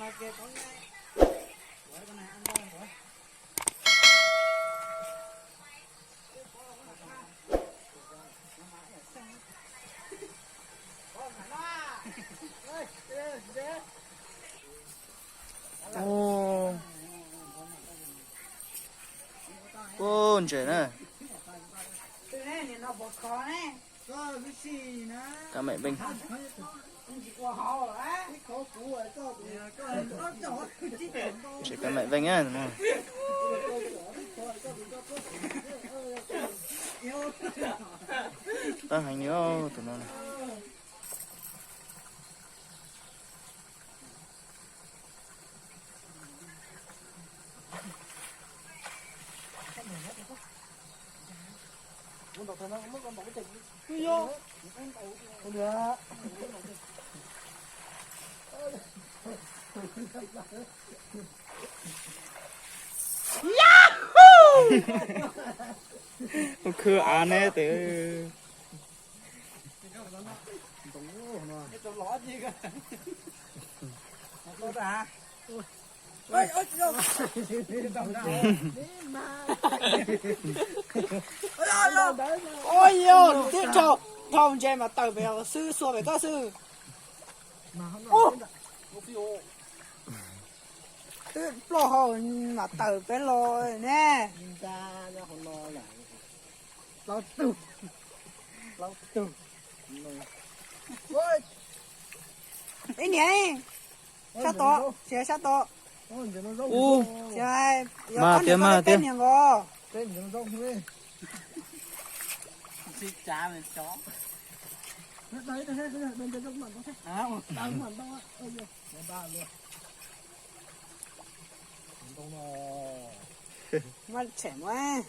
Ub, ub, ntses na. Kav mem veej. Ntses kav mem veej na. Qab heev li tus no. Khwv av ne tes. Ua yog tib dhau, dhau ntses mas tawm pem xwb, xuas pem toj xwb. Twb ploj hau mas tawm pem los ne. Ib niam, sab tod, tsis sab tod. Ub, mas tias mas tias. Mas tshem mas.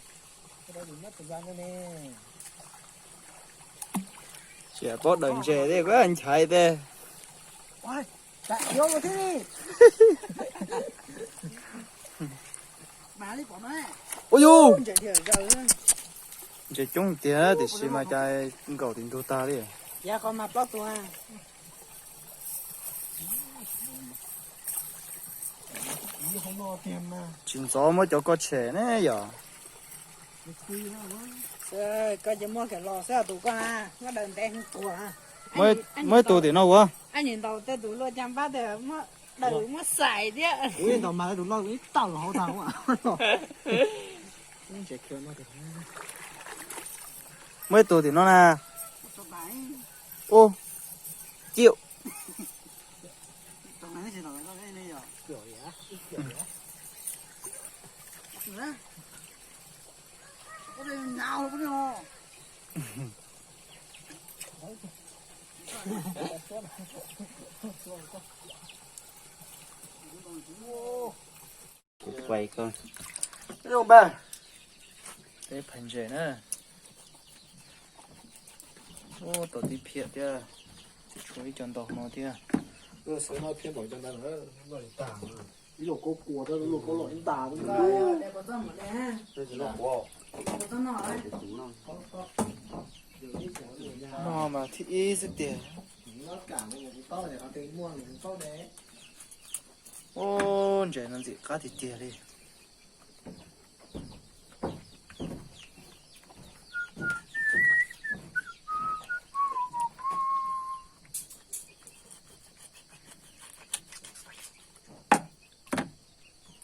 Tsis paub daws ntses thiab, nchaiv thiab. Ua yus, ntses coob tiag tiam sis mas cas nkaum tim ntug tag li. Tsis ntxov muab cov koj tshem ne yom. Koj ces muab kiag los xwb tus koj na, muab daws ntev hu tuag. Muab ib tug tim no ua. Ab, nyuam ntaus tej tus luaj caj npab tej, muab daws muab xais thiab. Tus loj ib tawm hauv tag. Muab ib tug tim no na. Ub, ciaj. Kuv quay koj. Nyob zoo npawg, peb phais ntses na. Ub, tau tib phiab thiab, tshuav ib co ntau no thiab. Sawv no phiab npaum cov ntawd loj li tag. Ib los kua kua, ib los kua loj ib ntag. No mas thib ib xwb tiag. Ub, ntses no ntxim qab tiag tiag li.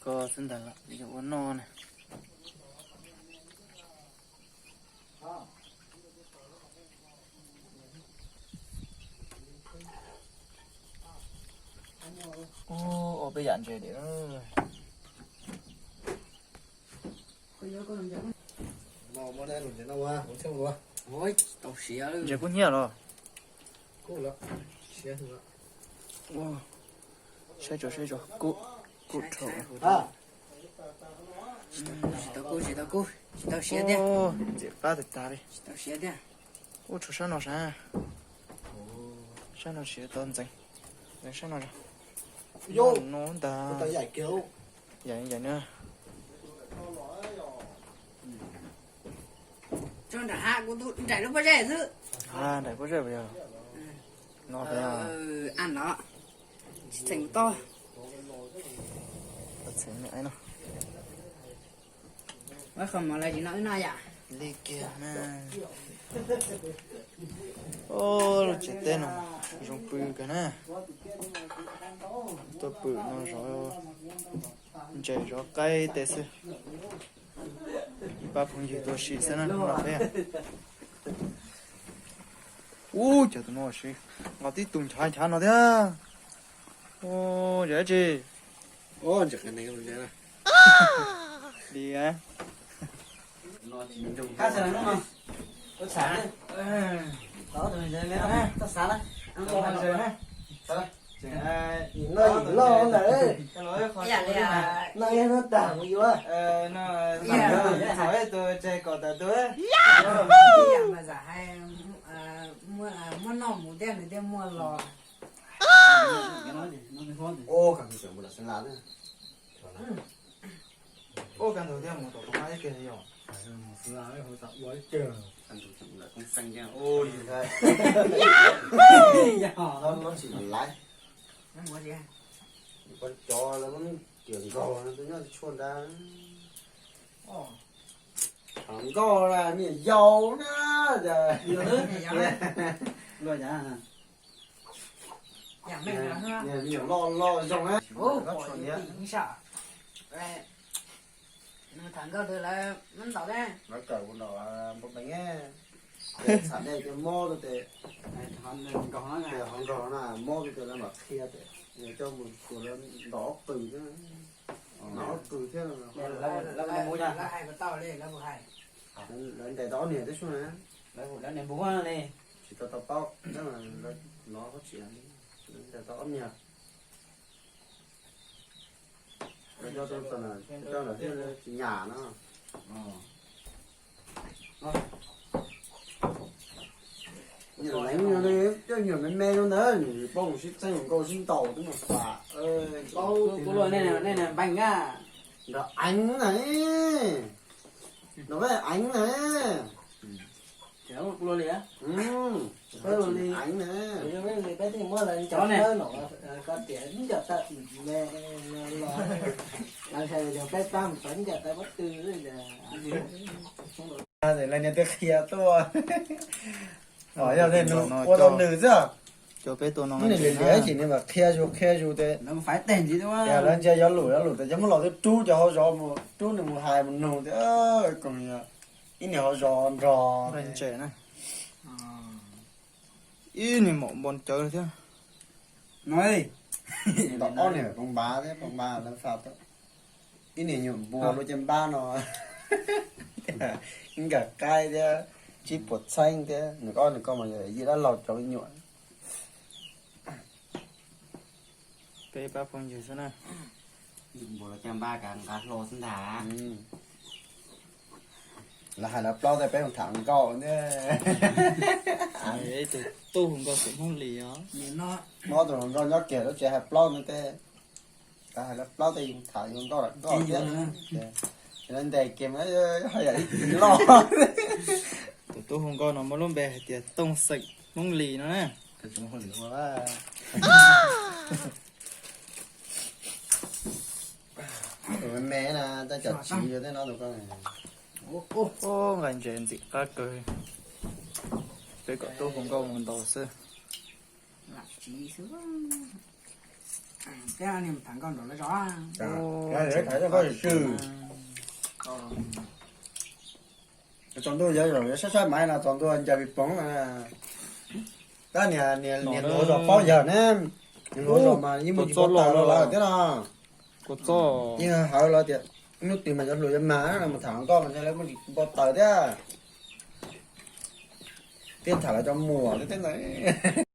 Koj xwb ntag los yuav ua noj na. Ua peb yam ntses diam. Ntses kub hnyiab los? Saib tso, saib tso, kub, kub dhau. Tsis tau kub, tsis tau kub, tsis tau siav thiab. Ntxim qab tag tag li. Tsis tau siav thiab. Ub, tshuav sab no sav. Sab no siav tau ntxeev, ntxeev sab no. No ntag. Yaim, yaim na. Tso nram hav, kuv tus nraim lub pob zeb xwb. Nraim pob zeb puas yog? No puas yog? An los, tsis txheem tau. Txheem me aib no. Li kiag na. O, lub tsev teb no zoo pw kawg na. Tuaj pw no zov ntses zov qaib tej xwb. Ib pab phooj ywg tuaj sim xwb na hnub no peb. Ub, cov tus no sim nqa tib tug nchav nchav no thiab. Ub, yog dab tsi? Li no ib tag mus yuav. Tus tseg kom tawm tus. Muab noj mus thiab nws thiaj muaj los. Ua kaj ntug thiab mus tom Pov Mab ib ke yog. Lawv tsis laiv. Cov lawv muab kiam nkaug no, tus nyob tshuaj nrad. Thaum nkauj na, me nyuam yau na. Me nyuam loj loj zoo na. Tham nkauj twg lawv muab ntaus thiab. Lawv kawm ua nraum npau peev, txham dej cov mob rau tes, hov nkaug na, mob rau tes lawv mam qhia tes, coj mus kuas lawv ntaus ob qws thiab, ntaus ob qws thiab. Lawv hais puas tau li lawv puas hais? Lawv ntes tau ob niag tib si na. Lawv niam npus li. Tsis tau tau paub, lawv nov qhov tsis, lawv ntes tau ob niag. Coj rau txog na, coj lawm thiaj tsis nyam no. Nyuam leev no, coj nyuam me me no ntawd nws poob sib txeeb nkauj sib ntaus twb mus pas. Kuv luag nej npais na. Nrog eev na, nrog eev na. Kuv luag li, kuv luag li, peb muab lawv cov ne, ko tias nco tawm me los, lawv hais yog peb pab mus txog nco tawm pob tw. Lawv niag twb qhia tuaj. Yog ua tau nws xwb. Nws li li ib chim nws mam qhia zus qhia zus tes, lawv ntsia yuav lus yuav lus tes cov muab los twb rub cov hauv zos mus, rub nws mus hais mus nug tias, koom yog ib niag hauv zos nrog ntses na. Ib niag maum npau cawv thiab. Ntawm ob niag poo npav thiab poo npav lawv xa tuaj. Ib niag nyuam npua lub caj npab no, ib nkawm qaib thiab, tsib puas txheeb thiab, nws ob nws ko mas yog yij dab laug cov me nyuam. Peb pab phooj ywg xwb na. Npua lub caj npab kav nqa hlo xwb ntag. Lawv hais lawv plaub tej peb mus tham nkauj ntag. Tus tub hu nkauj xeem Hmoob Lis os. Mob tus hluas nkauj nyob kiag lub tsev hais plaub no tej. Lawv hais lawv plaub tej yus tham yus nkauj lam nkauj thiab. Lawv ntes kiag mas haj yam ib tug loj. Tus tub hu nkauj no muaj lub npe hais tias Tooj xeem Hmoob Lis no na. Tus me me na, tej cov tsiv yog tej no tus ko. Nqa ntses ntxim qab kawg. Peb kom tub hu nkauj mus ntaus xwb. Tsaus ntuj yuav sab sab maiv no tsaus ntuj ncaws pis poov. Tab niag niag hluas zos paub yawg ne, niag hluas zos mas yeej muaj tsis npau taws rau lawv thiab no. Yeej hawv lawv tias hnub twg mas yuav hluas yuav mag no mus tham nkauj mas ntshe lawv muaj tsis npau taws thiab. Thiaj tham lawv cov muam thiab ntawd.